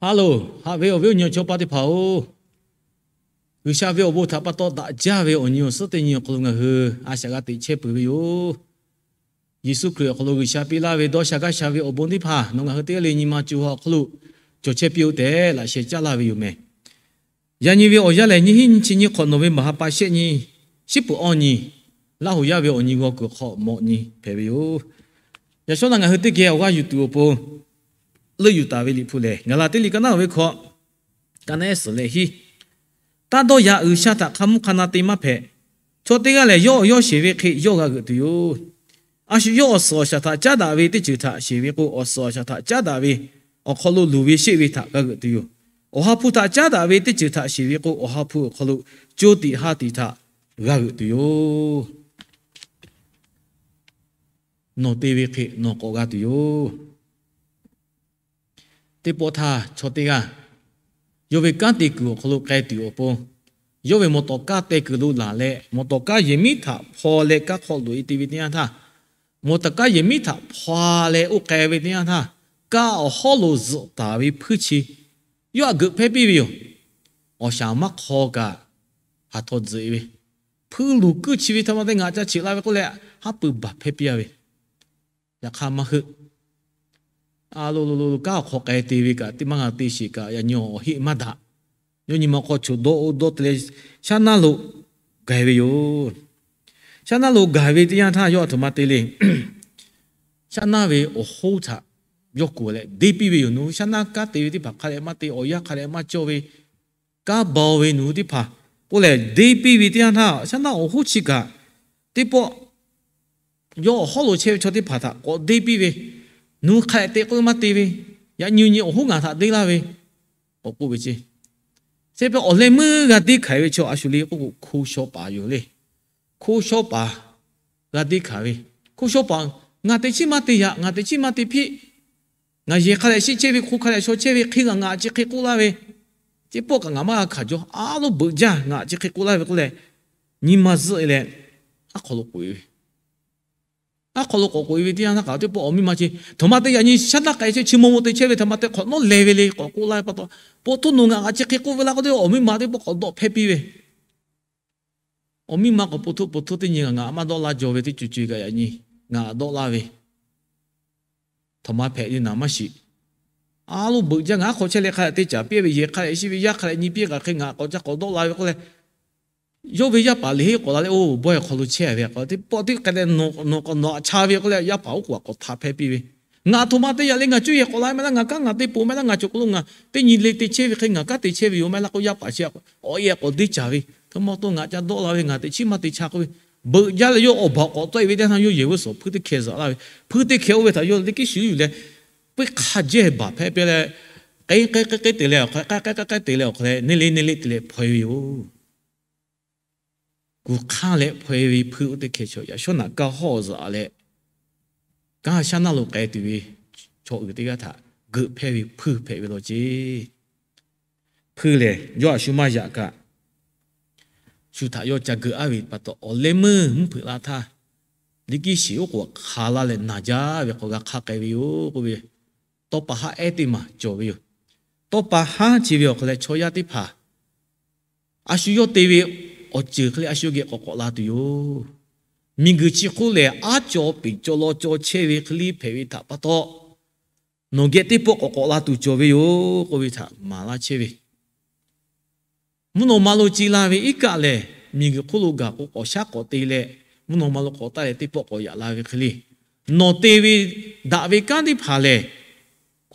Ha loˬ, haꞈ ve awˬ viˉ awˬ nyi awˬ chawˇ paˆ teˇ hpaˍ-oˬ, G'uiˬsha ve awˬ bon htaꞈ pa taw daꞈ jaˇ ve awˬ nyi awˬ suhˉ teˇ nyi awˬ hk'aw lo ngaˬ hui a shaꞈ g'a teꞈ chehˇ peuˬ ve yoˬ. Yeˍsuˆ Hkriꞈ awˬ hk'aw lo G'uiˬsha piˇ laˇ ve dawˇ sha gaˇ sha ve awˬ bon teˇ hpaˍ nawˬ ngaˬ hui teˇ g'aˇ le nyi ma co ha awˬ hk'aw lo cawˬ chehˇ piˇ-oˆ tehꞈ laꞈ sheh caˉ laˇ ve yoˬ mehˍ. Yaꞈ nyi ve awˬ yanˇ lehˬ, nyiˇ hinˉ nyiˇ chi nyiˇ hk'awꞈ nawˬ ve maˍ ha pa shehˆ nyi, shiˉ peuˬ awˇ nyi, Laˇ huˍ yaˇ ve awˬ nyi g'aw kuiˬ hk'aw mawꞈ nyi hpehꞈ ve yoˬ. Yaꞈ shawˉ naˆ ngaˬ hui teˇ geh awˬ g'aˇ yuˬ tuˬ awˬ pon leuˆ yuˬ taˍ ve Liꞈ hpu lehˬ, Gaˍlaˍtiˆ liꞈ ka naˉ ve hkawꞈ, ka naˉ suhˍ leh hiˉ, Taˇ dawˇ yaꞈ. G'uiˬsha htaꞈ hk'a mvuhˇ hk'a na te maˇ hpehꞈ. Chaw teˇ g'aˇ lehˬ, yawˇ awˬ yawˇ sheˍ ve hk'e yawˇ g'a g'euꞈ tuˬ yoˬ. A shu yawˇ awˬ suhˍ awˬ shaˍ htaꞈ caˉ daꞈ ve teˇ ceuˬ htaꞈ sheˍ ve k'o, awˬ suhˍ awˬ shaˍ htaꞈ caˉ daꞈ ve awˬ hk'aw lo luˬ ve sheˆ ve htaꞈ g'a g'euꞈ tuˬ yoˬ. Awˬ ha hpu htaꞈ caˉ daꞈ ve teˇ ceuˬ htaꞈ sheˍ ve k'o, awˬ ha hpu awˬ hk'aw lo co tiꞈ ha tiꞈ htaꞈ g'a g'euꞈ tuˬ yoˬ. Nawˬ te ve hk'e nawˬ k'awꞈ g'a tuˬ yoˬ. Teˇ pawˆ htaˇ chaw teˇ g'aˇ yawˇ ve kanˉ te kuiˬ awˬ hk'aw lo k'ai tuˬ awˬ pon, yawˇ ve mawˬ tawˍ kaˇ teh kuiˬ lo laˬ leh, mawˬ tawˍ kaˇ yehˬ miˉ htaꞈ hpaw leh kaˇ hk'aw loꞈ e te ve teˇ yanˇ htaˇ, mawˬ tawˍ kaˇ yehˬ miˉ htaꞈ hpaw leh oˇ k'ai ve teˇ yanˇ htaˇ, kaˇ awˬ hawˉ lo zuhꞈ taˍ ve hpuiˇ chi yawˇ htaꞈ geuꞈ hpehˇ piˇ ve yoˬ. Awˬ shaˍ maˇ hk'aw kaꞈ, haˍ htawˇ tzuhꞈ e ve, hpui luˬ kuiˇ chi ve htaꞈ ma te ngaˬ ca cheꞈ la ve k'oˆ leh, haˉ pui baˬ hpehˇ piˇ a ve. Yaꞈ hk'aˇ maˇ heuˆ. A lo lo lo lo, kanˉ awˬ hk'aw k'ai te ve kaꞈ teˇ maˇ g'a te sheˍ kaꞈ, yaꞈ nyi awˬ heˆ maˇ daꞈ. Yawˇ nyi ma hk'aw choˬ dawˇ oˇ dawˇ te leh, shaˉ naˇ lo gaˬ ve yoˬ. Shaˉ naˇ lo gaˬ ve teˇ yanˇ htaˇ, yawˇ a htoꞈ ma te le. Shaˉ naˇ ve awˬ hoˉ htaꞈ yawˇ kuˬ leh deˇ piˇ ve yoˬ. Nawˬ hui shaˉ naˇ kanˉ te ve teˇ hpaˍ hk'a dehꞈ maˇ te, awˬ yanˇ hk'a dehꞈ maˇ cawˇ ve, kanˉ baw ve nawˬ hui teˇ hpaˍ k'oˆ leh deˇ piˇ ve teˇ yanˇ htaˇ, shaˉ naˇ awˬ hoˉ chi kaꞈ teˇ pawˆ yawˇ awˬ hawˉ lo chehˇ ve chaw teˇ hpaˍ htaꞈ k'awꞈ deˇ piˇ ve, nawˬ hui hk'a dehꞈ te k'oˆ ve maˇ te ve, yaꞈ nyi nyi awˬ hoˉ ngaˬ htaꞈ deˇ laˇ ve, k'awꞈ k'oˆ ve ce. Chi pa awˬ leh meuˇ g'a deˇ hkanˍ ve chaw a shu le k'oˆ k'o, hko shaw paˍ yoˬ le. Hko shaw paˍ g'a deˇ hkanˍ ve, hko shaw paˍ, ngaˬ teꞈ chiˉ maˇ te yaꞈ, ngaˬ teꞈ chiˉ maˇ te hpiˆ, ngaˬ yehˬ hk'a dehꞈ shiˆ chehˇ ve, hko hk'a dehꞈ shaw chehˇ ve hk'e, ngaˬ ngaˬ chi hk'e k'oˆ laˇ ve, teˇ pawˆ kaꞈ ngaˬ maˇ g'a hkanˍ jaw, a loˉ beuꞈ jaˇ, ngaˬ chi hk'e k'oˆ laˇ ve k'oˆ leh, nyi ma zuhˆ e leh, aˉ hk'aw lo k'oꞈ e ve, aˉ hk'aw lo k'awꞈ k'oꞈ e ve teˇ yanˇ htaˇ kaꞈ, teˇ pawˆ awˬ miˇ ma chi, htoꞈ ma te yaꞈ nyi shaˉ naˇ k'ai chehˇ, chi maw maw te chehˇ ve htaꞈ ma te hk'awꞈ nawˉ leh ve le k'awꞈ k'oˆ laˇ ve pa taw, po htoˇ nawˬ ngaˬ ngaˬ chi hk'e k'oˆ ve laˇ k'oˆ te, awˬ miˇ ma teˇ pawˆ k'awꞈ dawˆ hpehˇ piˇ ve. Awˬ miˇ ma k'awꞈ po htoˇ po htoˇ teˇ nyi ngaˬ maˇ dawˆ laˇ jaw ve teˇ co co kaꞈ yaꞈ nyi ngaˬ dawˆ laˇ ve, htoꞈ ma hpehꞈ le naˍ maˇ shiˍ. A loˉ beuꞈ jaˇ, ngaˬ aˉ hk'aw chehˇ leh hk'a dehꞈ te caˍ piˇ ve, yehˬ hk'a dehꞈ shiˆ ve, yaˇ hk'a dehꞈ nyi piˇ kaꞈ hk'e ngaˬ k'awꞈ ca k'awꞈ dawˆ la ve k'oˆ leh, yawˇ ve yaˇ paˍ liꞈ henˇ k'awꞈ la leh, oˇ bawehˇ hk'aw lo chehˇ ve k'o, teˇ pawˆ teˇ k'ai leh nawˬ k'awꞈ nawꞈ a cha ve k'oˆ leh, yaˇ paˍ oˉ k'oˍ k'awꞈ htaꞈ hpehˇ piˇ ve, ngaˬ htoꞈ ma te yaꞈ le, ngaˬ cuˇ yehˬ k'awꞈ la meh laˇ, ngaˬ kanˉ ngaˬ te poˬ meh laˇ, ngaˬ cawˬ k'o lo ngaˬ teˇ nyi le te chehˇ ve hk'e ngaˬ kanˉ te chehˇ ve yoˬ meh laˇ k'o, yaˇ paˍ chi awˬ e k'awꞈ deˇ caˍ ve, htoꞈ ma taw ngaˬ ca dawˆ la ve, ngaˬ teꞈ chiˉ maˇ te cha k'oˆ ve, beuꞈ jaˇ leh yawˇ awˬ baˬ k'awꞈ tawˆ e ve teˇ yanˇ htaˇ, yawˇ yehˬ g'uˇ suhˍ hpuiˇ teˇ hkeh zuhꞈ laˇ ve, hpuiˇ teˇ hkeh oˇ ve htaꞈ yawˇ teˇ kiˉ shuˍ yuˬ leh, puiˉ hk'a jehˇ baˬ hpehˇ piˇ leh, k'ai k'ai k'ai k'ai te leh awˬ hk'aw leh, k'ai k'ai k'ai k'ai te leh awˬ hk'aw leh, neˇ le neˇ le te leh hpaw e ve yoˬ. Kuˬ hk'aˇ leh hpaw e ve hpuiˇ oˇ teˇ hkeh chaw, yaꞈ shawˉ naꞈ kaˇ hawˉ zuhꞈ leh, kanˉ shaˉ naˇ lo k'ai tuˬ ve chaw uiˍ teˇ g'aˇ htaꞈ geuꞈ hpehˇ ve hpuiˇ hpehꞈ ve law ce. Hpuiˇ lehˬ, yawˇ a shu maˇ yaꞈ kaꞈ, shu htaꞈ yawˇ ca geuꞈ aˉ ve pa taw, awˬ leh meuˇ mvuhˇ hpeuꞈ la htaˇ, liꞈ kiˇ shiˍ oˉ k'oˍ hk'a laˇ leh naˬ jaˇ ve hk'aw g'a hk'aˇ k'ai ve yoˬ k'oˆ ve, tawˇ pa haˉ ehˉ teˇ maˬ cawˬ ve yoˬ. Tawˇ pa haˉ chi ve awˬ hk'aw leh chaw yaˇ teˇ hpaˍ a shu yawˇ te ve awˬ ceuˬ hk'e le a shu geh k'awꞈ k'awꞈ la tuˬ yoˬ. Miˬguiˬ chi hk'oˆ lehˬ, aˉ caw peˍ caw law caw chehˇ ve hk'e le hpehꞈ ve htaꞈ pa taw, nawˬ geh teˇ pawˆ k'awꞈ k'awꞈ la tuˬ cawˬ ve yoˬ k'oˆ ve htaꞈ maˍ laˇ chehˇ ve. Mvuhˇ naw ma lo ce la ve iˉ kaˆ lehˬ, miˬguiˬ hk'oˆ lo gaˬ k'o k'awꞈ shaˉ k'awꞈ te leh, mvuhˇ naw ma lo k'awꞈ taˆ leh teˇ pawˆ k'awꞈ yaꞈ la ve hk'e le, nawˬ te ve daꞈ ve kanˉ teˇ hpaˍ lehˬ,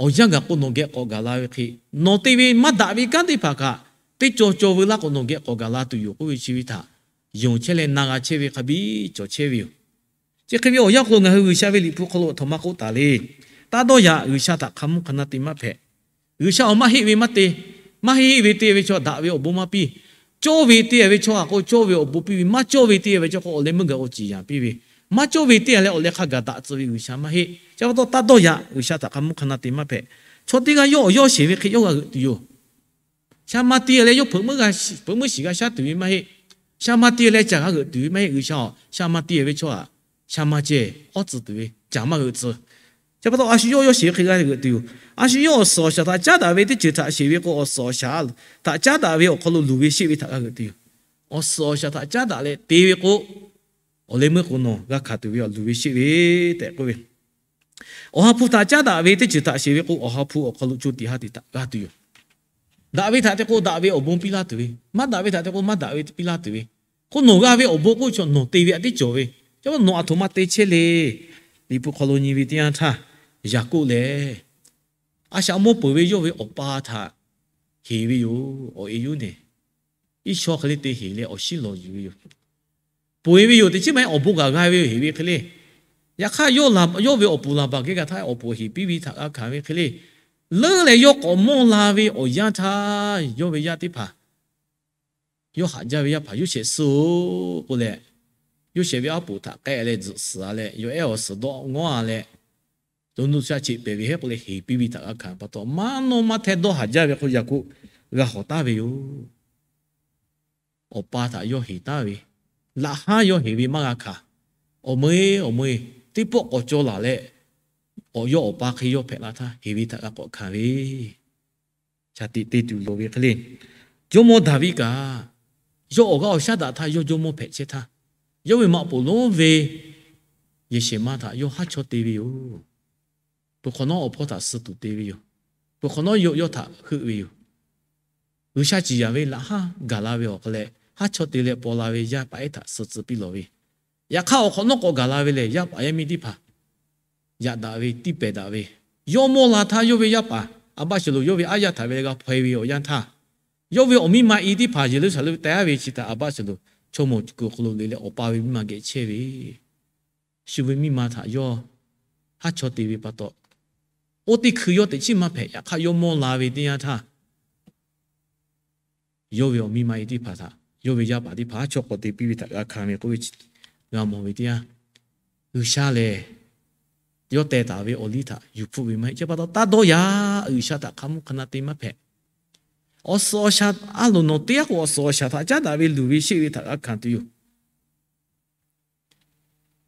awˬ yanˇ gaˬ k'o nawˬ geh k'awꞈ gaˬ la ve hk'e, nawˬ te ve maˇ daꞈ ve kanˉ teˇ hpaˍ kaꞈ, teˇ cawˬ cawˬ veu laˇ k'o nawˬ geh k'awꞈ gaˬ la tuˬ yoˬ k'oˆ ve chi ve htaꞈ yonˍ chehˇ leh na g'a chehˇ ve hk'a biˇ cawˬ chehˇ ve yoˬ. Chi hk'e ve awˬ yanˇ hk'aw lo ngaˬ hui G'uiˬsha ve Liꞈ hpu hk'aw lo aˬ htoꞈ ma k'oˆ taˍ le. Taˇ dawˇ yaꞈ, G'uiˬsha htaꞈ hk'a mvuhˇ hk'a na te maˇ hpehꞈ. G'uiˬsha awˬ maˇ heˆ ve maˇ te. Maˇ heˆ ve te ve chaw daꞈ ve awˬ bon maˇ piˇ. Cawˇ ve te ve chaw htaꞈ k'o cawˇ ve awˬ bon piˇ ve, maˇ cawˇ ve te ve chaw k'o awˬ leh meuˇ gaˬ k'o ciˍ yanˍ piˇ ve, maˇ cawˇ ve te leh awˬ leh hk'a gaˬ daꞈ tcuh ve G'uiˬsha maˇ heˆ. Chi pa taw taˇ dawˇ yaꞈ, G'uiˬsha htaꞈ hk'a mvuhˇ hk'a na te maˇ hpehꞈ. Chaw teˇ g'aˇ yawˇ awˬ yawˇ sheˍ ve hk'e yawˇ g'a g'euꞈ tuˬ yoˬ. Sha ma te leh yawˇ hpeuꞈ meuˇ shiˍ g'a shaˉ tuˬ ve maˇ heˆ. Sha ma te leh caˬ g'a g'euꞈ tuˬ ve maˇ heˆ. G'uiˬsha-oˬ, sha ma te ve chaw htaꞈ sha ma ceh awˉ tcuh tuˬ ve, caˬ maˇ g'euꞈ tcuh. Hk'e pa taw, a shu yawˇ yawˇ sheˍ ve hk'e g'a g'euꞈ tuˬ yoˬ. A shu yawˇ awˬ suhˍ awˬ shaˍ htaꞈ caˉ daꞈ ve teˇ ceuˬ htaꞈ sheˍ ve k'o, awˬ suhˍ awˬ shaˍ htaꞈ caˉ daꞈ ve awˬ hk'aw lo luˬ ve sheˆ ve htaꞈ g'a g'euꞈ tuˬ yoˬ. Awˬ suhˍ awˬ shaˍ htaꞈ caˉ daꞈ leh te ve k'o, awˬ leh meuˇ k'o nawˬ g'a hkanˍ tuˬ ve awˬ luˬ ve sheˆ ve tehꞈ k'oˆ ve, Awˬ ha hpu htaꞈ caˉ daꞈ ve teˇ ceuˬ htaꞈ sheˍ ve k'o, awˬ ha hpu awˬ hk'aw lo co tiꞈ ha tiꞈ htaꞈ g'a tuˬ yoˬ. Daꞈ ve htaꞈ te k'o, daꞈ ve awˬ bon piˇ laˇ tuˬ ve, maˇ daꞈ ve htaꞈ te k'o, maˇ daꞈ ve piˇ laˇ tuˬ ve, k'o nawˬ g'a ve awˬ bon k'oˆ ve chaw nawˬ te ve htaꞈ tiˉ cawˬ ve, ca pa nawˬ aˬ htoꞈ ma te chehˇ le. Liꞈ hpu hk'aw lo nyi ve teˇ yanˇ htaˇ, Yaˍkoˆ lehˬ, a shaꞈ mawˇ peuˬ ve yawˇ ve awˬ pa htaꞈ heˍ ve yoˬ. Awˬ e yuˇ nehˬ, iˉ shaw hk'e le te heˍ leh awˬ shiˉ lawˬ yuˬ ve yoˬ. Ponˬ e ve yoˬ. Teꞈ chiˉ maˇ heˆ, awˬ bon kaꞈ g'a ve yoˬ, heˍ ve hk'e le. Yaꞈ hk'aˇ, yawˇ ve awˬ puˍ laˬ baˬ geh kaꞈ htaˇ, awˬ puˍ heˍ piˇ ve htaꞈ g'a hkanˍ ve hk'e le. Leuˉ leh yawˇ k'awꞈ mawˇ la ve awˬ yanˇ htaˇ, yawˇ ve yaˇ teˇ hpaˍ, yawˇ haꞈ jaˇ ve yaˇ hpaˍ Yoˇsehꞈ suh-oˬ k'oˆ leh, Yoˇsehꞈ ve aˉ poꞈ htaꞈ k'ehˆ leh tzuhꞈ suhˍ-a leh, yawˬ ehˉ awˬ suhˍ dawˆ ngawˉ-a leh, to nuˇ sha cheꞈ pehˍ ve hehˉ k'oˆ leh heˍ piˇ ve htaꞈ g'a hkanˍ pa taw, maˇ nawˇ maˇ htehˇ dawˇ haˍ jaˇ ve k'o, Yaˍkoˆ g'a hawˍ taˍ ve yoˬ. Awˬ pa htaꞈ yawˇ heˍ taˍ ve, laꞈ haˉ yawˇ heˍ ve maˇ g'a hkanˍ. Awˬ meuˇ-e, awˬ meuˇ-e, teˇ pawˆ k'awꞈ caw laˬ leh, awˬ yawˇ awˬ pa hk'e yawˇ hpehꞈ la htaˇ heˍ ve htaꞈ g'a k'awꞈ hkanˍ ve, shaˍ tiꞈ te tuˬ loˍ ve hk'e le. Jawˇmawˇ Daˍviˆ kaꞈ, yawˇ awˬ g'aˇ awˬ shaˉ daꞈ htaˇ yawˇ jawˇmawˇ hpehꞈ chehˇ htaˇ, yawˇ ve maꞈ poˍ lonˉ ve Yeˍseˍmaˇ htaꞈ yawˇ haˉ chawˇ te ve yoˬ. Peuˬ hk'awꞈ nawˉ awˬ hpawˇ htaꞈ suh tuˬ te ve yoˬ. Peuˬ hk'awꞈ nawˉ yawˇ htaꞈ heuˆ ve yoˬ. G'uiˬsha ciˍ yanˍ ve laꞈ haˉ gaˬ la ve awˬ hk'aw leh, haˉ chawˇ te leh paw la ve yaˇ paˍ ehˉ htaꞈ suh tcuh piˇ lawˬ ve. Yaꞈ hk'aˇ, awˬ hk'awꞈ nawˉ k'awꞈ gaˬ la ve lehˬ, yaˇ paˍ yaˇ miˇ teˇ hpaˍ yaꞈ daꞈ ve, tiˇ pehˍ daꞈ ve, yawˇ mawˇ la htaˇ yawˇ ve yaˇ paˍ Aˍbaˆshaˍlonˍ yawˇ ve aˉ yaˇ htaꞈ ve leh g'a hpaw e ve awˬ yanˇ htaˇ, yawˇ ve awˬ miˇ ma i teˇ hpaˍ Yeˍruˆsaˍlehnˍ ve teh aˉ ve chi htaꞈ Aˍbaˆshaˍlonˍ chaw mawˬ kuiˬ awˬ hk'aw lo le leh awˬ pa ve miˇ ma geh chehˇ ve, shu ve miˇ ma htaꞈ yawˇ haˉ chawˇ te ve pa taw, oˇ teˇ hkui yawˇ teꞈ chiˉ maˇ hpehꞈ. Yaꞈ hk'aˇ, yawˇ mawˇ la ve teˇ yanˇ htaˇ, yawˇ ve awˬ miˇ ma i teˇ hpaˍ htaꞈ, yawˇ ve yaˇ paˍ teˇ hpaˍ haˉ chawˇ k'awꞈ te piˇ ve htaꞈ g'a hkanˍ ve k'oˆ ve, g'a mawˬ ve teˇ yanˇ, G'uiˬsha lehˬ yawˇ teh taˍ ve awˬ liˇ htaꞈ yuˬ hpfuhˆ ve maˇ heˆ. Chi pa taw, taˇ dawˇ yaꞈ. G'uiˬsha htaꞈ hk'a mvuhˇ hk'a na te maˇ hpehꞈ. Awˬ suhˍ awˬ shaˍ, a loˍ nawˬ teˇ g'aˇ k'o, awˬ suhˍ awˬ shaˍ htaꞈ caˉ daꞈ ve luˬ ve sheˆ ve htaꞈ g'a hkanˍ tuˬ yoˬ.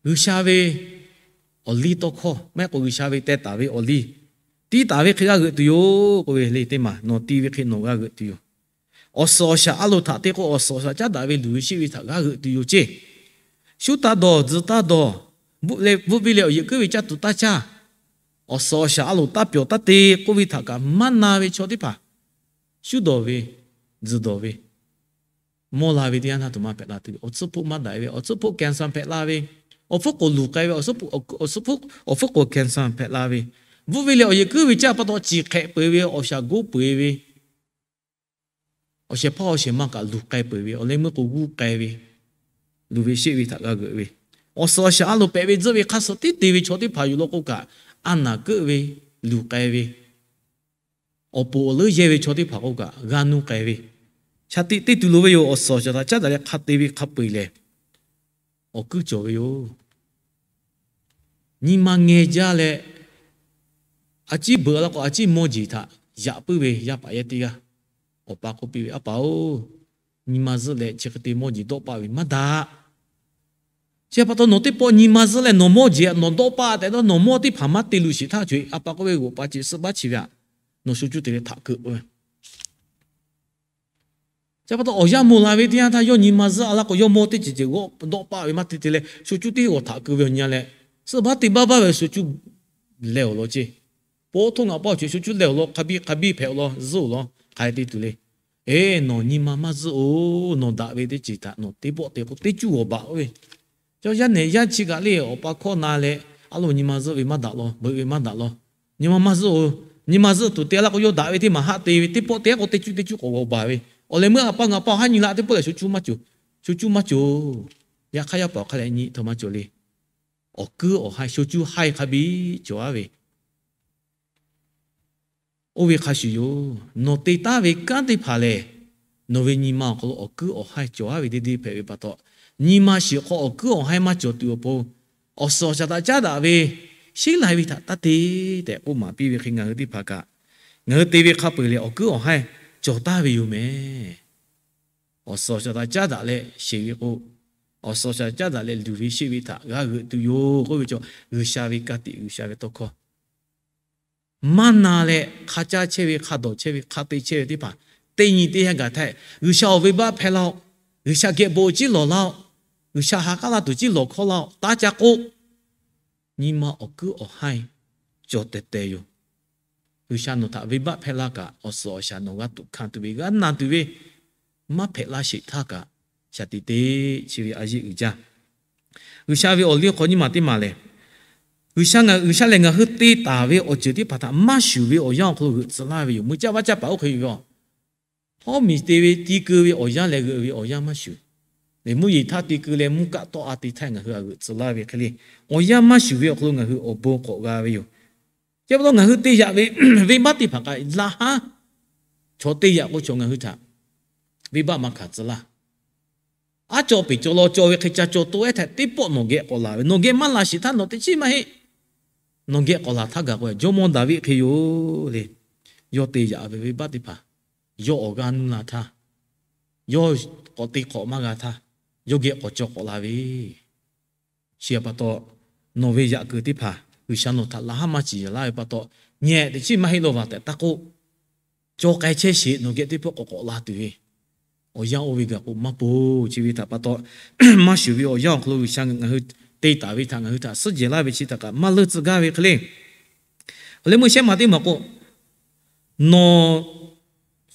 G'uiˬsha ve awˬ liˇ tawˇ hkawˇ maˇ heˆ k'o, G'uiˬsha ve teh taˍ ve awˬ liˇ, tiˇ taˍ ve hk'e g'a g'euꞈ tuˬ yoˬ k'oˆ ve le. Teˇ maˬ nawˬ ti ve hk'e nawˬ g'a g'euꞈ tuˬ yoˬ. Awˬ suhˍ awˬ shaˍ a loˍ htaꞈ te k'o, awˬ suhˍ awˬ shaˍ caˉ daꞈ ve luˬ ve sheˆ ve htaꞈ g'a g'euꞈ tuˬ yoˬ ceˇ. Shu taˇ dawˬ, tzuhꞈ taˇ dawˬ, bvuhˆ leh bvuhˆ viˇ leh awˬ yehˬ kuiˉ ve caˇ tuˬ taˇ caˇ, awˬ suhˍ awˬ shaˍ a loˍ taˇ pyawˬ taˇ te k'oˆ ve htaꞈ kaꞈ maˇ na ve chaw teˇ hpaˍ, shu dawˬ ve, tzuhꞈ dawˬ ve, mawˇ la ve teˇ yanˇ htaˇ, a htoꞈ ma hpehꞈ la tuˬ ve, awˬ tcuhˉ hpoˆ maˇ daꞈ ve, awˬ tcuhˉ hpoˆ cancer hpehꞈ la ve, awˬ hpfuhˇ k'oˍ luˬ k'ai ve, awˬ hpfuhˇ k'oˍ cancer hpehꞈ la ve, bvuhˆ viˇ leh awˬ yehˬ kuiˉ ve caˇ pa taw ciˬ hk'ehꞈ peuˬ ve, awˬ shaˍ goˉ peuˬ ve, awˬ shehˍ hpaˇ awˬ shehˍ ma kaꞈ luˬ k'ai peuˬ ve, awˬ leh meuˇ k'o g'uˇ k'ai ve, luˬ ve sheˆ ve htaꞈ g'a g'euꞈ ve, awˬ suhˍ awˬ shaˍ a loˍ pehꞈ ve tzuhˆ ve hk'aˇ suh tiˉ te ve chaw teˇ hpaˍ yuˬ law k'o kaꞈ, a naˍ keuˆ ve, luˬ k'ai ve, awˬ poˍ awˬ leuˉ yehˇ ve chaw teˇ hpaˍ k'o kaꞈ g'a nuˇ k'ai ve, shaˍ tiꞈ te tuˬ loˍ ve yoˬ. Awˬ suhˍ awˬ shaˍ htaꞈ caˉ daꞈ leh hk'a te ve hk'a peu-eˬ lehˬ, awˬ kuiˉ cawˬ ve yoˬ. Nyi ma ngeh jaˇ leh, a ciˉ beuꞈ la k'o, a ciˉ mawˇ jeˬ htaꞈ yaꞈ puiˉ ve yaˇ paˍ yaˇ teˇ g'aˇ, awˬ pa k'oˆ piˇ ve, A paˍ-oˬ, nyi ma zuhˆ leh chi hk'e te mawˇ jeˬ dawˆ paˆ ve maˇ daꞈ. Chi pa taw nawˬ teˇ pawˆ nyi ma zuhˆ leh nawˬ mawˇ jeˬ nawˬ dawˆ paˆ tehꞈ dawˇ, nawˬ mawˇ teˇ hpaˍ maˇ te luˬ sheˍ htaˇ, co-e a pa k'oˆ ve, G'oꞈ pa ceꞈ suhˆ baˆ chi ve aꞈ, nawˬ sho cuˇ te leh htaꞈ keu-o. Chi pa taw awˬ yanˇ mawˬ la ve teˇ yanˇ htaˇ, yawˇ nyi ma zuhˆ a la k'o, yawˇ mawˇ teˇ ceuˬ ceuˬ g'awˆ dawˆ paˆ ve maˇ te te leh, sho cuˇ teˇ g'awˬ htaꞈ keu ve awˬ nyi leh, suhˆ baˆ te baˆ baˆ ve sho cuˇ leh awˬ lawn ceˇ. Paw htoˇ ngaˬ paw awˬ ceuˬ sho cuˇ leh awˬ lawn hk'a biˇ hk'a biˇ hpehꞈ awˬ lawn zuhˆ awˬ lawn hk'aˬ hk'e te tuˬ le. Eˬ, nawˬ nyi ma maˇ zuhˆ-oˬ. Nawˬ daꞈ ve teˇ ceuˬ htaꞈ nawˬ teˇ pawˆ te k'o, teˇ cuˇ g'awˬ baˬ-oˬ ve, Chaw yaˇ nehˬ yaˇ chi kaꞈ le, awˬ pa hkawˇ na leh, a loˍ nyi ma zuhˆ ve maˇ daꞈ law, beuꞈ ve maˇ daꞈ law. Nyi ma maˇ zuhˆ-oˬ. Nyi ma zuhˆ tuˬ te la k'o, yawˇ daꞈ ve teˇ maˬ haˆ te ve, teˇ pawˆ te k'o, teˇ cuˇ teˇ cuˇ k'awꞈ g'awˬ baˬ ve. Awˬ leh meuˇ a pa ngaˬ pa awˬ haˉ nyi la teˇ pawˆ lehˬ, sho cuˇ maˇ cawˬ. Sho cuˇ maˇ cawˬ. Yaꞈ hk'aˇ, yaˇ paˍ awˬ hk'aˇ leh nyi htaꞈ maˇ cawˬ le. Awˬ kuiˉ awˬ haiˇ, sho cuˇ haiˇ hk'a biˇ cawˬ aˉ ve. Oˇ ve hk'a shuˍ yoˬ. Nawˬ te taˉ ve kanˉ teˇ hpaˍ lehˬ, nawˬ ve nyi ma awˬ hk'aw lo awˬ kuiˉ awˬ haiˇ cawˬ aˉ ve deˇ deˇ hpehꞈ ve pa taw, nyi ma shiˍ hk'aw awˬ kuiˉ awˬ haiˇ maˇ cawˬ tuˬ awˬ pon, awˬ suhˍ awˬ shaˍ htaꞈ caˉ daꞈ ve sheˉ lai ve htaꞈ taˇ te tehꞈ k'oˆ maˍ piˇ ve hk'e, ngaˬ hui teˇ hpaˍ kaꞈ, ngaˬ hui te ve hk'a peu-eˬ lehˬ, awˬ kuiˉ awˬ haiˇ cawˬ taˍ ve yoˬ mehˍ. Awˬ suhˍ awˬ shaˍ htaꞈ caˉ daꞈ leh sheˍ ve k'o, awˬ suhˍ awˬ shaˍ caˉ daꞈ leh luˬ ve sheˆ ve htaꞈ g'a g'euꞈ tuˬ yoˬ k'oˆ ve chaw, G'uiˬsha ve ka tiꞈ, G'uiˬsha ve tawˇ hkawˇ maˇ na leh hk'a caˇ chehˇ ve, hk'a dawˬ chehˇ ve, hk'a te chehˇ ve teˇ hpaˍ, teˇ nyi teˇ yanˇ gaˬ htaˇ, G'uiˬsha awˬ venˇbaˆ hpehˇ laˇ-oˆ. G'uiˬsha geh bon ciˉ lawˬ laˇ-oˆ. G'uiˬsha ha k'aˉ laˇ tuˬ ciˉ lawˬ hkawˇ laˇ-oˆ. Taˇ ca k'oˆ, nyi ma awˬ kuiˉ awˬ haiˇ cawˬ tehˬ tehˬ yoˬ. G'uiˬsha nawˬ htaꞈ venˇbaˆ hpehˇ laˇ kaꞈ, awˬ suhˍ awˬ shaˍ nawˬ g'a tuꞈ hkanˍ tuˬ ve, g'a na tuˬ ve, maˇ hpehꞈ laˇ sheˍ htaˇ kaꞈ, shaˍ tiꞈ te, chi ve a yeˆ uiˍ jaˇ. G'uiˬsha ve awˬ liˇ hk'aw nyiˇ maˬ teˇ maˬ lehˬ, G'uiˬsha ngaˬ, G'uiˬsha lehˬ ngaˬ hui te taˍ ve awˬ ceuˬ teˇ hpaˍ htaꞈ maˇ shuˍ ve awˬ yanˇ awˬ hk'aw lo g'euꞈ tcuh laˇ ve yoˬ. Mui caˇ vaˇ caˇ paˍ oˇ hk'e yoˬ ve a. Hawˉ miˬ te ve ti keu ve awˬ yanˇ lehˬ g'euꞈ ve awˬ yanˇ maˇ shuˍ. Lehˬ mvuhˇ yeˬ htaˇ ti keu leh mvuhˇ kaˆ tawˆ a te htaˇ ngaˬ hui a g'euꞈ tcuh laˇ ve hk'e le, awˬ yanˇ maˇ shuˍ ve awˬ hk'aw lo ngaˬ hui awˬ bon k'awꞈ g'a ve yoˬ. Chi pa taw ngaˬ hui te yaꞈ ve venˇbaˆ teˇ hpaˍ kaꞈ laꞈ haˉ chaw te yaꞈ k'o chaw ngaˬ hui htaꞈ venˇbaˆ maˇ hkanˍ tcuh laˇ. Aˉ caw peˍ caw law caw ve hk'e ca caw to ehˉ htaꞈ teˇ pawˆ nawˬ geh k'awꞈ laˬ ve, nawˬ geh maˇ laˬ sheˍ htaˇ nawˬ teꞈ chiˉ maˇ heˆ. Nawˬ geh k'awꞈ laˬ htaˇ gaˬ k'o, Jawˇmawˇ Daˍviˆ hk'e yoˬ le. Yawˇ te yaꞈ ve venˇbaˆ teˇ hpaˍ, yawˇ awˬ g'aˇ nuˇ la htaˇ, yawˇ k'awꞈ te k'awꞈ maˇ g'a htaˇ, yawˇ geh k'awꞈ caw k'awꞈ la ve chi pa taw, nawˬ ve yaꞈ kuiˬ teˇ hpaˍ G'uiˬsha nawˬ htaꞈ laꞈ haˉ maˇ ciˍ yaˍ laˇ ve pa taw, nyehˬ teꞈ chiˉ maˇ heˆ law vaˬ tehꞈ taˇ k'oˆ. Caw k'ai chehˇ sheˍ, nawˬ geh teˇ pawˆ k'awꞈ k'awꞈ la tuˬ ve awˬ yanˇ oˇ ve gaˬ k'o maˇ poˬ. Chi ve htaꞈ pa taw, maˇ shuˍ ve awˬ yanˇ awˬ hk'aw lo G'uiˬsha ngaˬ hui te taˍ ve htaꞈ ngaˬ hui htaꞈ suhˉ jehˬ laˇ ve chi htaꞈ kaꞈ maˇ leuˆ tcuh gaˇ ve hk'e le. Awˬ leh meuˇ shehˉ maˬ teˇ maˬ k'o, nawˬ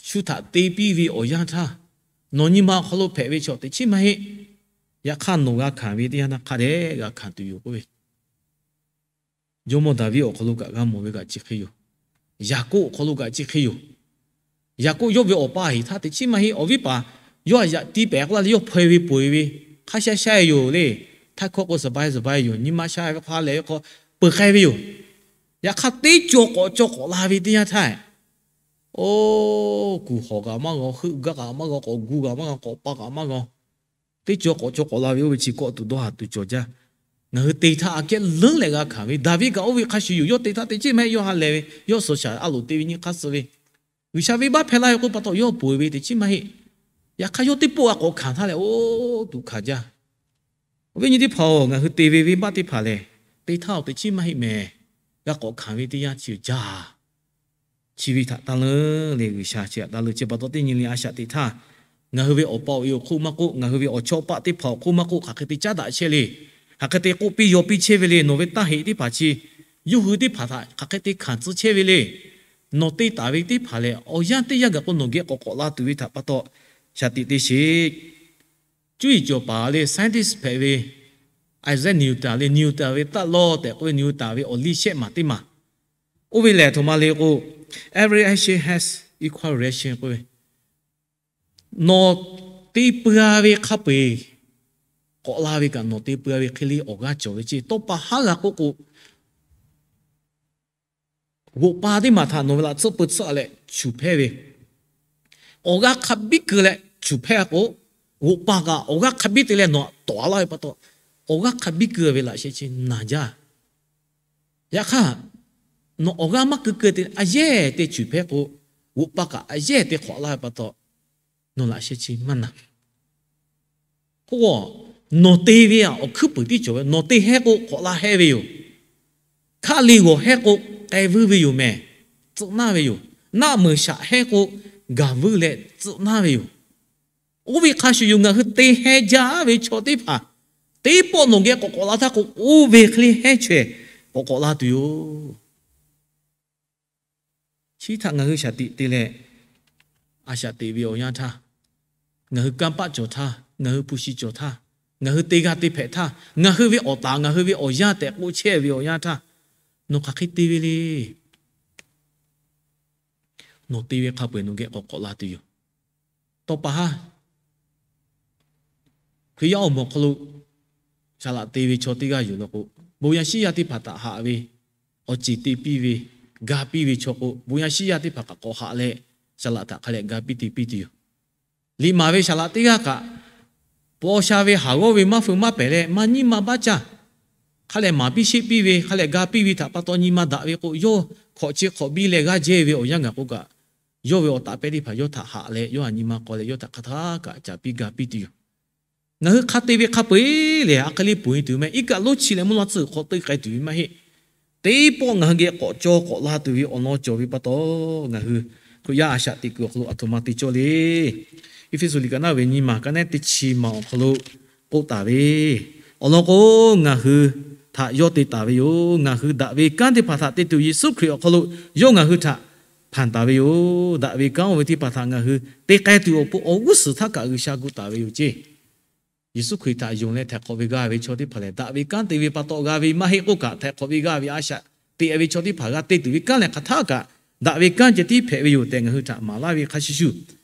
shu htaꞈ te piˇ ve awˬ yanˇ htaˇ, nawˬ nyi ma awˬ hk'aw lo hpehꞈ ve chaw teꞈ chiˉ maˇ heˆ. Yaꞈ hk'aˇ nawˬ g'a hkanˍ ve teˇ yanˇ htaˇ hk'a dehꞈ g'a hkanˍ tuˬ yoˬ k'oˆ ve, Jawˇmawˇ Daˍviˆ awˬ hk'aw lo kaꞈ g'a mawˬ ve kaꞈ chi hk'e yoˬ. Yaˍkoˆ awˬ hk'aw lo kaꞈ chi hk'e yoˬ. Yaˍkoˆ yawˇ ve awˬ pa heˍ htaˇ teꞈ chiˉ maˇ heˆ. Awˬ viˉ paˍ yawˇ a yaꞈ tiˇ pehˍ k'oˆ laˇ leh yawˇ hpaw e ve peuˬ e ve, hk'a sha sha e yoˬ le. Htaiˇ hkawˇ k'o suhˍ ba e suhˍ ba e yoˬ. Nyi ma sha ve hk'a lehˬ ve hk'aw peuˬ k'ai ve yoˬ. Yaꞈ hk'aˇ teˇ cawˬ k'awꞈ cawˬ k'awꞈ la ve teˇ yanˇ htaˇ, oˇ kuˬ hawˬ kaꞈ maˇ g'aw, heuˆ gaˇ kaꞈ maˇ g'aw, k'awꞈ gu kaꞈ maˇ g'aw, k'awꞈ pa kaꞈ maˇ g'aw, teˇ cawˬ k'awꞈ cawˬ k'awꞈ la ve oˇ ve chi kawˆ tuˬ dawˇ haˍ tuˬ cawˬ jaˇ. Ngaˬ hui te htaˇ aꞈ kehˉ leuˉ leh g'a hkanˍ ve, Daˍviˆ kaꞈ oˇ ve hk'a shuˍ yoˬ. Yawˇ te htaˇ teꞈ chiˉ maˇ heˆ. Yawˇ ha lehˬ ve, yawˇ suhˍ shaˍ a loˍ te ve nyi hk'aˇ suh ve, G'uiˬsha venˇbaˆ hpehˇ laˇ ve k'oˆ pa taw yawˇ poˬ e ve teꞈ chiˉ maˇ heˆ. Yaꞈ hk'aˇ yawˇ teˇ pawˆ g'a k'awꞈ hkanˍ htaˇ leh oˇ tuꞈ hkanˍ jaˇ. Awˬ viˉ nyi teˇ hpaˍ-oˬ, ngaˬ hui te ve venˇbaˆ teˇ hpaˍ lehˬ, te htaˇ awˬ teꞈ chiˉ maˇ heˆ mehˍ. G'a k'awꞈ hkanˍ ve teˇ yanˇ chi jaˇ. Chi ve htaꞈ taˇ leuˉ le, G'uiˬsha chi htaꞈ taˇ leuˉ. Chi pa taw teˇ nyi le a shaꞈ teꞈ htaˇ, ngaˬ hui ve awˬ pa awˬ e awˬ hk'oˆ maˇ k'oˆ, ngaˬ hui ve awˬ chawˇ paˆ teˇ hpaˍ awˬ hk'oˆ maˇ k'oˆ, hk'aˬ hk'e te caˉ daꞈ chehˇ le. Hk'aˬ hk'e te k'oˆ piˇ yaw piˇ chehˇ ve le. Nawˬ ve taˇ heꞈ teˇ hpaˍ chi, yawˇ hui teˇ hpaˍ htaꞈ hk'aˬ hk'e te hkanˍ tcuh chehˇ ve le. Nawˬ te taˍ ve teˇ hpaˍ lehˬ, awˬ yanˇ teˇ yanˇ gaˬ k'o nawˬ geh k'awꞈ k'awꞈ la tuˬ ve htaꞈ pa taw, shaˍ tiꞈ te sheˍ. Cuˇ yiˍ cawˬ paˍ le scientist hpehꞈ ve Isaac Newton le, Newton ve taˆ lawˇ tehꞈ k'oˆ ve Newton ve awˬ liˇ shehˆ maˬ teˇ maˬ, oˇ ve lehˬ htoꞈ ma le k'o, every action has equal reaction k'oˆ ve, nawˬ te peuˬ ve hk'a peu-eˬ k'awꞈ la ve kaꞈ nawˬ te peuˬ ve hk'e le awˬ g'aˇ cawˬ ve ceˇ. Tawˇ pa haˉ g'a k'oˆ k'o, g'oꞈ pa teˇ maˬ htaꞈ nawˬ ve laꞈ tsuhˇ peu tsuhˇ leh chuˬ hpehˇ ve, awˬ g'aˇ hk'a biˇ keu leh chuˬ hpehˇ k'o, g'oꞈ pa kaꞈ awˬ g'aˇ hk'a biˇ te leh nawˬ htaꞈ tawˍ a laˇ ve pa taw, awˬ g'aˇ hk'a biˇ keu ve laꞈ sheh chi naˬ jaˇ. Yaꞈ hk'aˇ, nawˬ awˬ g'aˇ maˇ keu keu te a yehˇ te chuˬ hpehˇ k'o, g'oꞈ pa kaꞈ a yehˇ te hk'awꞈ laˇ ve pa taw, nawˬ laꞈ sheh chi maˇ naˬ. K'o, nawˬ te ve awˬ hkuiˉ puiˍ tiˉ cawˬ ve, nawˬ te hehˉ k'o k'awꞈ la hehˉ ve yoˬ. Hkaˆ le g'awˬ hehˉ k'o k'ai vuiˇ ve yoˬ mehˍ, tcuhˆ naˇ ve yoˬ. Naˆ meuˍ shaꞈ hehˉ k'o gaˬ vuiˇ leh tcuhˆ naˇ ve yoˬ. Oˇ ve hk'a shuˍ yoˬ, ngaˬ hui te hehˉ jaˇ ve chaw teˇ hpaˍ, teˇ pawˆ nawˬ geh k'awꞈ k'awꞈ la htaˇ k'o, oˇ ve hk'e le hehˉ chaweh k'awꞈ k'awꞈ la tuˬ yoˬ. Chi htaꞈ ngaˬ hui shaˍ tiꞈ te leh, a shaꞈ teꞈ ve awˬ yanˇ htaˇ, ngaˬ hui kanˇ paˆ cawˬ htaˇ, ngaˬ hui hpu shi cawˬ htaˇ, ngaˬ hui te g'a te hpehꞈ htaˇ, ngaˬ hui ve awˬ taˍ ngaˬ hui ve awˬ yanˇ tehꞈ k'oˆ chehˇ ve awˬ yanˇ htaˇ, nawˬ hk'aˬ hk'e te ve le. Nawˬ te ve hk'a peu-eˬ nawˬ geh k'awꞈ k'awꞈ la tuˬ yoˬ. Tawˇ pa haˉ Hkriꞈ yaˇ awˬ moˍ hk'aw lo saˍ laꞈ te ve chaw teˇ g'aˇ yoˬ law k'o, bon yaˇ shiˉ yaˇ teˇ hpaˍ htaꞈ haꞈ ve, awˬ ceˬ te piˇ ve, ga piˇ ve chaw k'o, bon yaˇ shiˉ yaˇ teˇ hpaˍ kaꞈ k'awꞈ haꞈ leh, saˍ laꞈ htaꞈ hk'a leh ga piˇ te piˇ tuˬ yoˬ. Liꞈ maˍ ve saˍ laꞈ teˇ g'aˇ kaꞈ, paw sha ve haˍ g'awˇ ve maˇ feu maˇ pehˍ leh maˇ nyiˇ ma baˆ caˇ, hk'a leh maˍ piˇ sheˆ piˇ ve, hk'a leh ga piˇ ve htaꞈ pa taw nyi ma daꞈ ve k'o, yawˇ hk'awꞈ chi hk'awꞈ biˇ leh g'aˇ jehˇ ve awˬ yanˇ gaˬ k'o kaꞈ, yawˇ ve awˬ taˍ pehˇ teˇ hpaˍ yawˇ htaꞈ haꞈ leh yawˇ htaꞈ nyi ma k'aw leh yawˇ htaꞈ hk'a htaˇ kaꞈ caˍ piˇ ga piˇ tuˬ yoˬ. Ngaˬ hui hk'a te ve hk'a peu-eˬ lehˬ, a hk'e le ponˬ e tuˬ mehˍ. Iˉ kaˆ lonˉ chi leh mvuhˇ lawˇ tcuhˇ hk'awꞈ te k'ai tuˬ ve maˇ heˆ. teˇ pawˆ ngaˬ hui geh k'awꞈ caw k'awꞈ la tuˬ ve awˬ lawn cawˬ ve pa taw, ngaˬ hui Hkriꞈ yaˇ a shaꞈ teꞈ kuiˬ awˬ hk'aw lo aˬ htoꞈ ma te cawˇ le. Eˇfeˇsuꞈ liꞈ ka naˉ ve nyiˇ maˬ ka naˉ teˇ chi maˬ awˬ hk'aw lo k'oˆ taˍ ve, awˬ lawn k'o, ngaˬ hui htaꞈ yawˇ te taˍ ve yoˬ. Ngaˬ hui daꞈ ve kanˉ teˇ hpaˍ htaꞈ te tuˬ Yeˍsuˆ Hkriꞈ awˬ hk'aw lo yawˇ ngaˬ hui htaꞈ hpanˍ taˍ ve yoˬ. Daꞈ ve kanˉ oˇ ve teˇ hpaˍ htaꞈ ngaˬ hui te k'ai tuˬ awˬ pon awˬ g'uˇ suhˍ htaˇ kaꞈ G'uiˬsha gu taˍ ve yoˬ ceˇ. Yeˍsuˆ Hkriꞈ htaꞈ yonˍ leh htaiˍ hk'awꞈ ve g'a ve chaw teˇ hpaˍ lehˬ, daꞈ ve kanˉ te ve pa taw g'a ve maˇ heˆ k'oˆ kaꞈ, htaiˍ hk'awꞈ ve g'a ve a shaꞈ teꞈ ve chaw teˇ hpaˍ g'a te tuˬ ve kanˉ lehˬ, hk'aˬ htaˇ kaꞈ daꞈ ve kanˉ ceh tiˉ hpehꞈ ve yoˬ tehꞈ ngaˬ hui htaꞈ maˍ laˇ ve hk'a shuˍ shuˍ,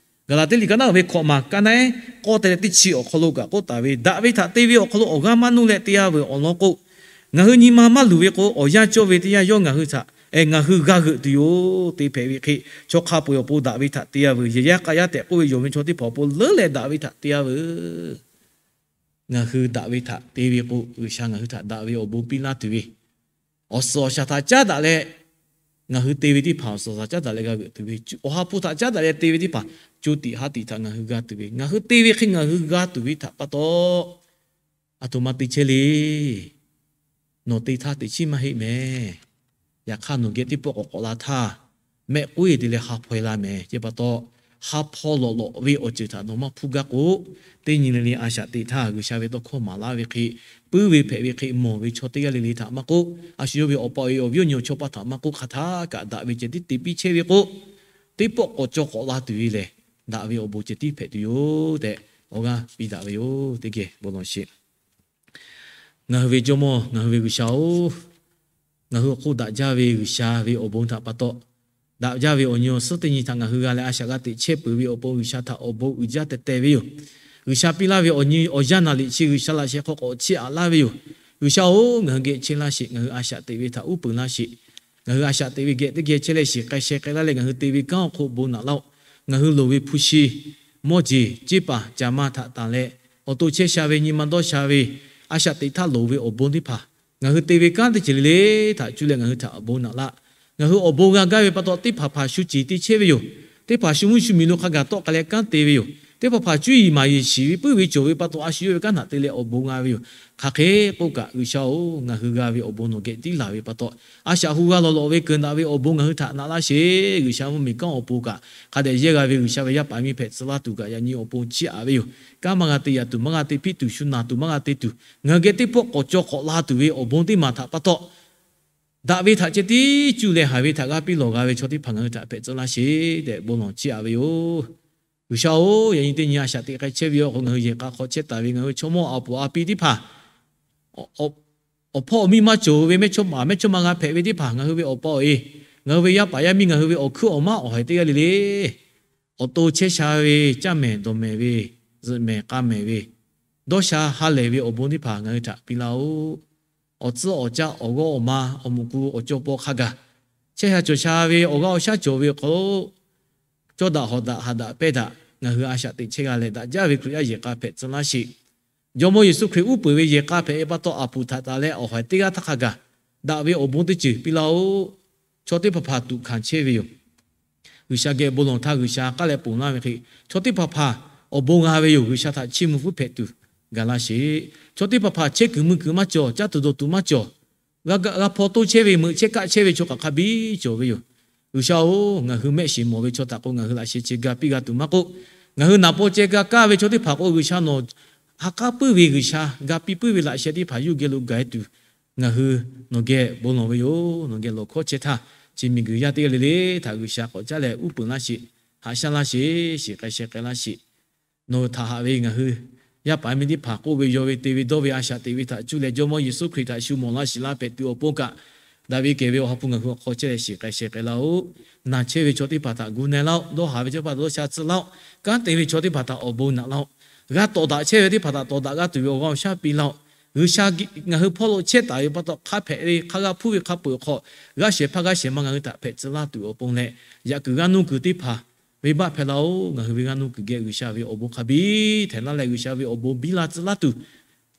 Gaˍlaˍtiˆ liꞈ ka naˉ ve hkawꞈ maˬ ka naˉ k'awˇ te leh teˇ chi awˬ hk'aw lo kaꞈ k'oˆ taˍ ve, daꞈ ve htaꞈ te ve awˬ hk'aw lo awˬ g'aˇ maˇ nuˇ leh te-a veuˬ awˬ lawn k'o, ngaˬ hui nyi ma maˇ luˬ ve k'o, awˬ yanˇ cawˇ ve teˇ yanˇ yawˇ ngaˬ hui htaꞈ, ngaˬ hui g'a g'euꞈ tuˬ yoˬ. Te hpehꞈ ve hk'e, chaw hk'a peu-eˬ awˬ pon daꞈ ve htaꞈ te-a veuˬ. Yehˬ yaˇ k'a yaˇ tehꞈ k'oˆ ve yonˍ ve chaw teˇ hpaˍ awˬ pon leuˉ leh daꞈ ve htaꞈ te-a veuˬ. Ngaˬ hui daꞈ ve htaꞈ te ve k'o, G'uiˬsha ngaˬ hui htaꞈ daꞈ ve awˬ bon piˇ laˇ tuˬ ve, awˬ suhˍ awˬ shaˍ htaꞈ caˉ daꞈ leh, ngaˬ hui te ve teˇ hpaˍ awˬ suhˍ shaˍ caˉ daꞈ leh g'a g'euꞈ tuˬ ve, awˬ ha hpu htaꞈ caˉ daꞈ leh te ve teˇ hpaˍ co tiꞈ ha tiꞈ htaꞈ ngaˬ hui g'a tuˬ ve, ngaˬ hui te ve hk'e ngaˬ hui g'a tuˬ ve htaꞈ pa taw, aˬ htoꞈ ma te chehˇ le. Nawˬ te htaˇ teꞈ chiˉ maˇ heˆ mehˍ. Yaꞈ hk'aˇ nawˬ geh teˇ pawˆ k'awꞈ k'awꞈ la htaˇ, mehˆ k'oˆ-e te leh ha hpaw-e la mehˍ. Chi pa taw, ha hpaw lawꞈ lawꞈ ve awˬ ceuˬ htaꞈ nawˬ maˇ hpuˇ gaˇ k'o, teˇ nyi le le a shaꞈ teꞈ htaˇ G'uiˬsha ve tawˇ hkawˇ maˍ laˇ ve hk'e, puiˉ ve hpehꞈ ve hk'e mawˬ ve chaw teˇ g'aˇ le le htaꞈ maˇ k'oˆ, a shu yawˇ ve awˬ pa awˬ e awˬ viˉ awˬ nyi awˬ chawˇ paˇ htaꞈ maˇ k'oˆ, hk'aˬ htaˇ kaꞈ daꞈ ve ceh tiˉ te piˇ chehˇ ve k'o, teˇ pawˆ k'awꞈ caw k'awꞈ la tuˬ ve lehˬ, daꞈ ve awˬ bon ceh tiˉ hpehꞈ tuˬ yoˬ tehꞈ, awˬ g'aˇ piˇ daꞈ ve yoˬ. Teˇ geh bon lawˬ sheˍ. Ngaˬ hui ve Jawˇmawˇ, ngaˬ hui ve G'uiˬsha-oˬ, ngaˬ hui awˬ hk'oˆ daꞈ jaˇ ve G'uiˬsha ve awˬ bon htaꞈ pa taw, daꞈ jaˇ ve awˬ nyi awˬ suhˉ teˇ nyi htaꞈ ngaˬ hui g'a leh a shaꞈ g'a teꞈ chehˇ peuˬ ve awˬ pon G'uiˬsha htaꞈ awˬ bon uiˍ jaˇ teh teh ve yoˬ. G'uiˬsha piˇ laˇ ve awˬ nyi awˬ yanˇ naˍ riˍ chi G'uiˬsha laꞈ sheh hk'aw k'awꞈ chiˇ aꞈ laˇ ve yoˬ. G'uiˬsha-oˬ, ngaˬ hui geh chehˇ laˇ sheˍ. Ngaˬ hui a shaꞈ teꞈ ve htaꞈ uˉ peunˍ laˇ sheˍ. Ngaˬ hui a shaꞈ teꞈ ve geh teˇ geh chehˇ leh shiˍ k'ai sheh k'ai laˇ leh ngaˬ hui te ve kanˉ awˬ hk'oˆ bon naꞈ laˇ-oˆ. Ngaˬ hui loˍ ve hpu shi, mawˇ jeˬ, ceˇ paˍ caˍ ma htaꞈ tanˬ leh, awˬ to chehˇ sha ve nyi ma dawˇ sha ve, a shaꞈ teꞈ htaˇ loˍ ve awˬ bon teˇ hpaˍ, ngaˬ hui te ve kanˉ teˇ ceuˬ le le htaꞈ cuˇ leh ngaˬ hui htaꞈ awˬ bon naꞈ laˇ. Ngaˬ hui awˬ bon g'a gaˇ ve pa taw, teˇ hpaˍ hpaˍ shu ceˬ te chehˇ ve yoˬ. Teˇ hpaˍ shu mvuhˇ shu miˬ lo hk'a gaˬ tawˆ k'ai leh kanˉ te ve yoˬ. Teˇ hpaˍ hpaˍ cuˇ yiˍ maˍ yiˍ shiˍ ve puiˉ ve cawˬ ve pa taw, a shu yawˇ ve kanˉ htaꞈ te leh awˬ bon g'a ve yoˬ. Hk'aˬ hk'e k'oˆ kaꞈ, G'uiˬsha-oˬ, ngaˬ hui g'a ve awˬ bon nawˬ geh tiˉ laˬ ve pa taw, a shaꞈ hu g'a lawˬ lawꞈ ve keunˍ daꞈ ve awˬ bon ngaˬ hui htaꞈ naꞈ laˇ sheˍ. G'uiˬsha mvuhˇmiˬ kanˉ awˬ pon kaꞈ hk'a dehꞈ yehˇ g'a ve G'uiˬsha ve yaˇ paˍ miˇ hpehꞈ tcuh laˇ tuˬ kaꞈ yaꞈ nyi awˬ pon chiˇ aꞈ ve yoˬ. Kanˉ maˇ g'a te yaꞈ tuˬ, maˇ g'a te hpiˆ tuˬ, shu naˬ tuˬ, maˇ g'a te tuˬ, ngaˬ hui geh teˇ pawˆ k'awꞈ caw k'awꞈ la tuˬ ve awˬ bon teˇ maˬ htaꞈ pa taw, daꞈ ve htaꞈ ceh tiˉ cuˇ leh haˍ ve htaꞈ g'a piˇ lawˬ g'a ve chaw teˇ hpaˍ ngaˬ hui htaꞈ hpehꞈ tcuh laˇ sheˍ tehꞈ bon lawˬ chiˇ aꞈ ve yoˬ. G'uiˬsha-oˬ, yaꞈ nyi teˇ nyi a shaꞈ teꞈ k'ai chehˇ ve awˬ hk'aw ngaˬ hui yehˬ k'a hk'aw chehˇ taˍ ve ngaˬ hui chaw mawˇ a puˍ a pi teˇ hpaˍ, awˬ hpawˇ awˬ miˇ maˇ cawˬ ve mehˇchawˇma, mehˇchawˇma g'a hpehꞈ ve teˇ hpaˍ, ngaˬ hui ve awˬ pa awˬ e, ngaˬ hui ve yaˇ paˍ yaˇ miˇ, ngaˬ hui ve awˬ hkuiˉ awˬ maˉ awˬ haiˬ teˇ g'aˇ le le, awˬ to chehˇ sha ve, caˇ mehˍ dawˬ mehˍ ve, zuhꞈ mehˍ k'a mehˍ ve, dawˇ sha ha lehˬ ve awˬ bon teˇ hpaˍ ngaˬ hui htaꞈ piˇ laˇ-oˆ. Awˬ tcuhˉ awˬ caˆ awˬ g'awˇ awˬ ma awˬ muꞈ ku awˬ caw paw hk'a gaˬ, chehˇ sha cawˬ sha ve awˬ g'aˇ awˬ shaˉ cawˬ ve awˬ hk'aw lo, cawˇ daꞈ hawˍ daꞈ haꞈ daꞈ pehnˇ daꞈ ngaˬ hui a shaꞈ teꞈ chehˇ g'a leh, daꞈ jaˇ ve Hkriꞈ yaˇ yehˬ k'a hpehꞈ tcuh laˇ sheˍ. Jawˇmawˇ Yeˍsuˆ Hkriꞈ uˉ peunˍ ve yehˬ k'a hpehꞈ ve pa taw, a puˍ htaꞈ tanˬ leh awˬ haiˬ teˇ g'aˇ htaˇ hk'a gaˬ daꞈ ve awˬ bon teˇ ceuˬ piˇ laˇ-oˆ. Chaw teˇ hpaˍ hpaˍ tuꞈ hkanˍ chehˇ ve yoˬ. G'uiˬsha geh bon lawˬ htaˇ G'uiˬsha k'aˉ leh ponˬ laˇ ve hk'e, chaw teˇ hpaˍ hpaˍ awˬ bon g'a ve yoˬ. G'uiˬsha htaꞈ chiˇ mvuh pfuhˇ hpehꞈ tuˬ gaˬ laˇ sheˍ. Chaw teˇ hpaˍ hpaˍ chehˇ kuiˬ mui kuiˬ maˇ cawˬ, caˇ tuˬ dawˬ tuˬ maˇ cawˬ, g'a g'a hpaw toˇ chehˇ ve, meuꞈ chehˇ kaˆ chehˇ ve chaw hk'aˬ hk'a biˇ cawˬ ve yoˬ. G'uiˬsha-oˬ, ngaˬ hui mehˆ shiˍ mawˬ ve chaw htaꞈ k'o ngaˬ hui laꞈ sheh ceh ga piˇ g'a tuˬ maˇ k'oˆ, ngaˬ hui naˍ paw ceh ga kaˇ ve chaw teˇ hpaˍ k'o, G'uiˬsha nawˬ ha k'aˉ puiˉ ve G'uiˬsha, ga piˇ puiˉ ve laꞈ sheh teˇ hpaˍ yuˇ geh lo gaˬ-e tuˬ, ngaˬ hui nawˬ geh bon lawˬ ve yoˬ. Nawˬ geh lawˬ hkawˇ chehˇ htaˇ, chi miˬguiˬ yaˇ teˇ g'aˇ le le htaꞈ G'uiˬsha k'awꞈ caˉ leh uˉ peunˍ laˇ sheˍ. Haꞈ shaˉ laˇ sheˍ. Shiˍ k'ai sheh k'ai laˇ sheˍ. Nawˬ hui htaꞈ haꞈ ve ngaˬ hui yaˇ paˍ yaˇ miˇ teˇ hpaˍ k'oˆ ve, yaw ve, te ve, dawˇ ve, a shaꞈ teꞈ ve htaꞈ cuˇ leh Jawˇmawˇ Yeˍsuˆ Hkriꞈ htaꞈ shu mawˬ laˇ shiˍ laˇ hpehꞈ tuˬ awˬ pon kaꞈ, daꞈ ve kehˬ ve awˬ ha hpu ngaˬ hui awˬ hk'aw chehˇ leh shiˍ k'ai sheh k'ai laˇ-oˆ. Naˬ chehˇ ve chaw teˇ hpaˍ htaꞈ gu na laˇ-oˆ. Dawˇ haˍ ve chaw teˇ hpaˍ htaꞈ dawˇ sha tcuh laˇ-oˆ. Kanˉ te ve chaw teˇ hpaˍ htaꞈ awˬ bon naꞈ laˇ-oˆ. G'a tawˍ daꞈ chehˇ ve teˇ hpaˍ htaꞈ tawˍ daꞈ g'a tuˬ ve awˬ g'aˇ awˬ shaˉ piˇ laˇ-oˆ. G'uiˬsha ngaˬ hui hpawˇ lo chehˇ taˍ ve pa taw, hk'a hpehꞈ ve, hk'a g'a hpuˇ ve hk'a peu-eˬ hk'aw, g'aˇ shehˍ hpaˇ g'aˇ shehˍ ma ngaˬ hui htaꞈ hpehꞈ tcuh laˇ tuˬ awˬ pon leh, yaꞈ kuiˬ g'aˇ nuˇ kuiˬ teˇ hpaˍ venˇbaˆ hpehˇ laˇ-oˆ. Ngaˬ hui ve g'aˇ nuˇ kuiˬ geh G'uiˬsha ve awˬ bon hk'a biˇ htehꞈ laˇ leh, G'uiˬsha ve awˬ bon biˇ la tcuh laˇ tuˬ,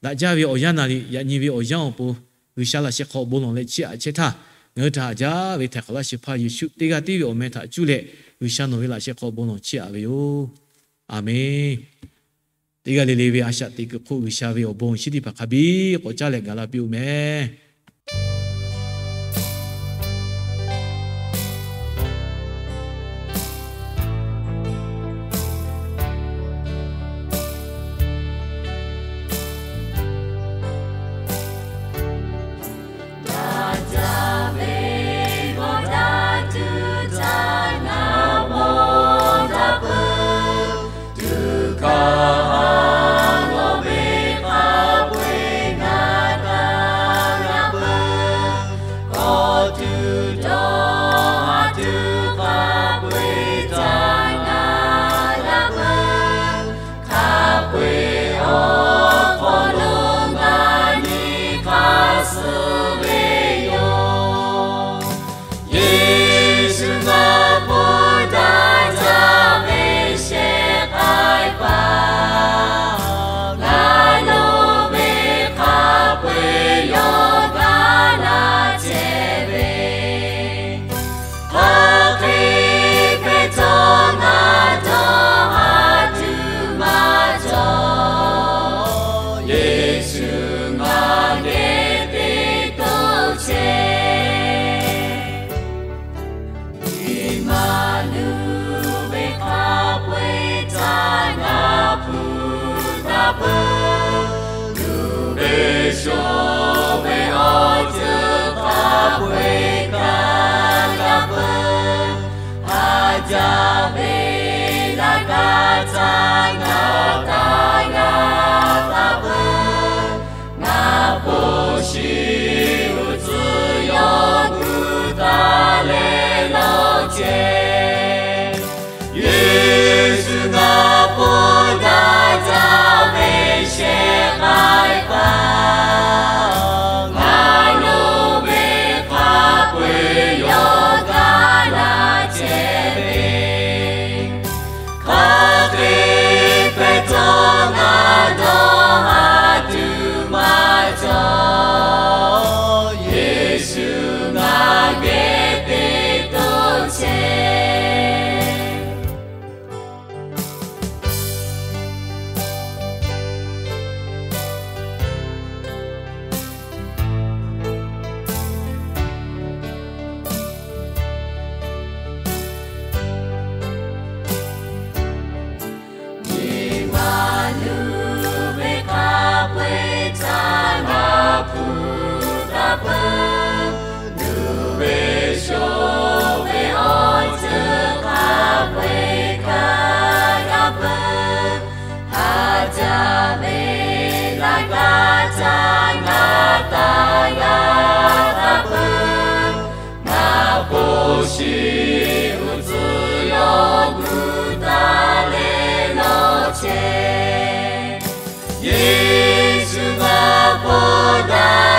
daꞈ jaˇ ve awˬ yanˇ naˍ riˍ yaꞈ nyi ve awˬ yanˇ awˬ pon G'uiˬsha laꞈ sheh hk'aw bon lawˬ leh chiˇ aꞈ chehˇ htaˇ, ngaˬ hui htaꞈ haꞈ jaˇ ve htaiˍ hk'awꞈ laˇ shehˍ hpaˇ Yeˍsuˆ teˇ g'aˇ tiˉ ve awˬ meh htaꞈ cuˇ leh, G'uiˬsha nawˬ ve laꞈ sheh hk'aw bon lawˬ chiˇ aꞈ ve yoˬ. Aˬmenˍ. Teˇ g'aˇ le le ve a shaꞈ teꞈ kuiˬ hk'oˆ G'uiˬsha ve awˬ bon shinˉ teˇ hpaˍ hk'a biˇ k'awꞈ caˉ leh gaˬ la piˇ-oˆ mehˍ. tuˬ dawˇ ha tuˬ hk'a peu-eˬ htaꞈ ngaˬ g'a peuˬ. Hk'a peu-eˬ awˬ hk'aw lo ngaˬ nyi hk'a suh ve yoˬ. Yeˍsuˆ ngaˬ hpu daꞈ jaˇ ve shehˍ k'ai paˍ, ngaˬ lo ve hk'a peu-eˬ yawˇ ga laˇ chehˇ ve, hk'aˬ hk'e hpehꞈ htawˇ ngaˬ dawˇ ha tuˬ maˇ cawˬ. Yeˍsuˆ ngaˬ geh te toˇ chehˇ. Nyi ma luˬ ve hk'a peu-eˬ htaꞈ ngaˬ hpu daꞈ peuˬ. Luˬ ve shoˍ ve awˬ ceuˬ hk'a peu-eˬ kaꞈ daꞈ peuˬ. Haˍ jaˇ ve laꞈ ka htaꞈ ngaˬ taˇ g'a daꞈ peuˬ. Ngaˬ hpu shiˍ uˬ tcuhˇ yawˇ gu taˍ leh lawˬ chehˇ. Yeˍsuˆ ngaˬ hpu daꞈ jaˇ ve shehˍ k'ai paˍ, ngaˬ lo ve hk'a peu-eˬ yawˇ ga laˇ chehˇ ve, hk'aˬ hk'e hpehꞈ htawˇ ngaˬ dawˇ ha tuˬ maˇ cawˬ. Yeˍsuˆ ngaˬ geh te toˇ chehˇ. Nyi ma luˬ ve hk'a peu-eˬ htaꞈ ngaˬ hpu daꞈ peuˬ. Luˬ ve shoˍ ve awˬ ceuˬ hk'a peu-eˬ kaꞈ daꞈ peuˬ. Haˍ jaˇ ve laꞈ ka htaꞈ ngaˬ taˇ g'a daꞈ peuˬ. Ngaˬ hpu shiˍ uˬ tcuhˇ yawˇ gu taˍ leh lawˬ chehˇ. Yeˍsuˆ ngaˬ hpu daꞈ